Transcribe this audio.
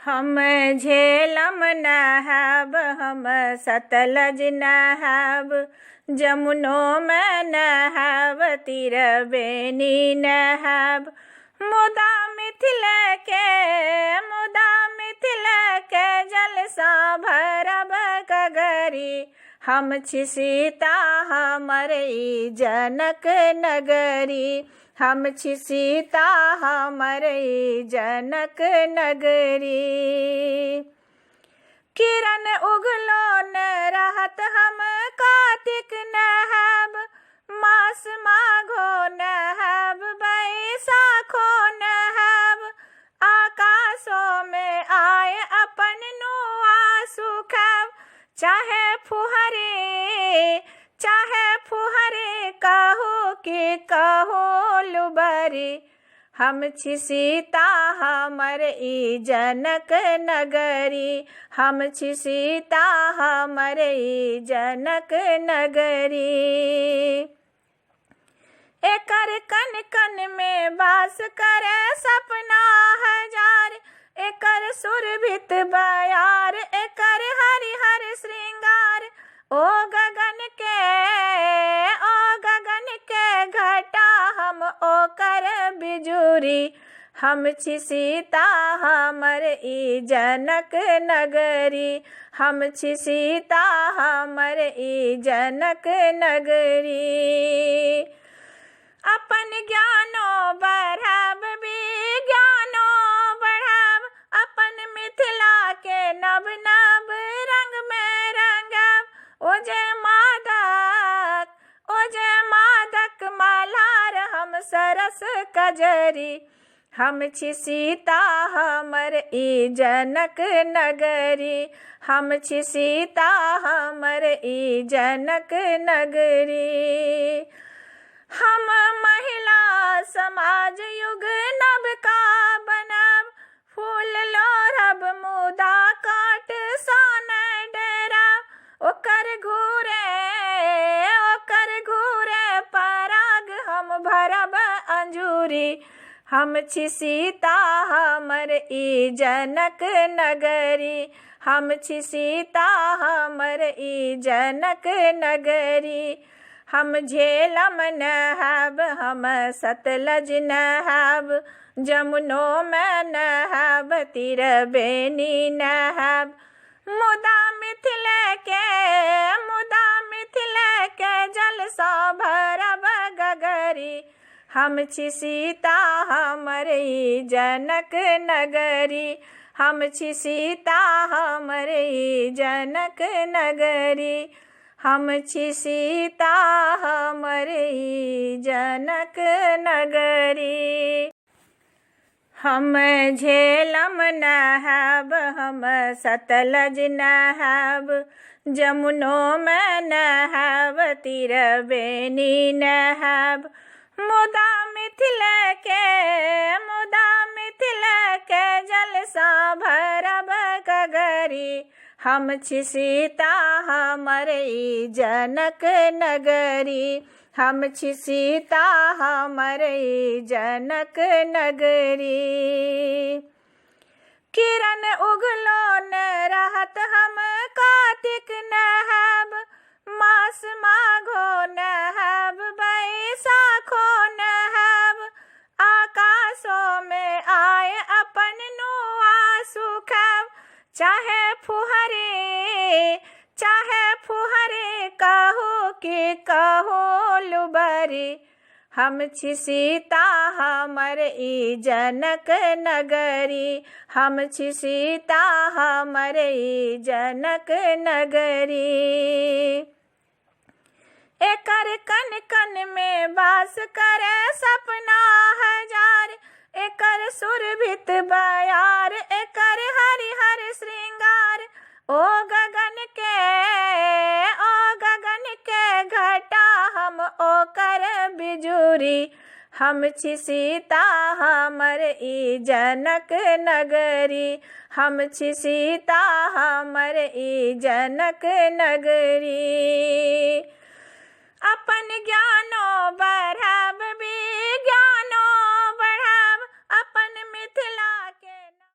हम झेलम नहायब, हम सतलज नहायब, जमुनोमे नहायब, तिरबेनी नहायब। मुदा मिथिलके, मुदा मिथिलके जलसँ भरब गगरी। हम छी सीता हमर ई जनक नगरी। हम छी सीता हमर ई जनक नगरी। किरण उगलो न रहत हम कार्तिक नहायब, मास माघो नहायब, बैसाखो नहायब। आकाशो मे आय अपन नुआ सुखायब, चाहे फुहरे, चाहे फुहरे कहू कि कहू लुबरी। हम छी सीता हमर ई जनक नगरी। हम छी सीता हमर ई जनक नगरी। एकर कन कन में वास करे सपना हजार, एकर सुरभित बयार, एकर हरिहर श्रृंगार। ओ गगन के, ओ गगन के घटा हम ओकर बिजुरी। हम छी सीता हमर ई जनक नगरी। हम छी सीता हमर ई जनक नगरी। अपन ज्ञानो बढ़ाब, विज्ञानो बढ़ाब, अपन मिथिला के नव नव रंग में रंगाब। ओ जे मादक, ओ जे मादक मल्हार हम सरस कजरी। हम छी सीता हमर ई जनक नगरी। हम छी सीता हमर ई जनक नगरी। हम महिला समाज युग नवका बनाब, फूल लोढ़ब मुदा काट सँ नहि डराब। ओकर घूरे, ओकर घूरे पराग हम भरब अंजूरी। हम छी सीता हमर ई जनक नगरी। हम छी सीता हमर ई जनक नगरी। हम झेलम नहायब, हम सतलज नहायब, जमुनोमे नहायब, तिरबेनी नहायब। मुदा मिथिलके, मुदा मिथिलके जलसँ भरब गगरी। हम छी सीता हमर ई जनक नगरी। हम छी सीता हमर ई जनक नगरी। हम छी सीता हमर ई जनक नगरी। हम झेलम नहायब, हम सतलज नहायब, जमुनोमे नहायब, तिरबेनी नहायब। मुदा मिथिलके, मुदा मिथिलके जलसँ भरब गगरी। हम छी सीता हमर ई जनक नगरी। हम छी सीता हमर ई जनक नगरी। किरण उगलो न रहत हम कार्तिक नहायब, मास माघो नहायब, बैसाखो नहायब। आकाशो मे आय अपन नुआ सुखायब, चाहे फुहरे, चाहे फुहरे कहू कि कहू लुबरी। हम छी सीता हमर ई जनक नगरी। हम छी सीता हमर ई जनक नगरी। एकर कन कन में वास करे सपना हजार, एकर सुरभित बयार, एकर हरिहर श्रृंगार। ओ गगन के, ओ गगन के घटा हम ओकर बिजुरी। हम छी सीता हमर ई जनक नगरी। हम छी सीता हमर ई जनक नगरी। अपन ज्ञानो बढ़ाब, विज्ञानो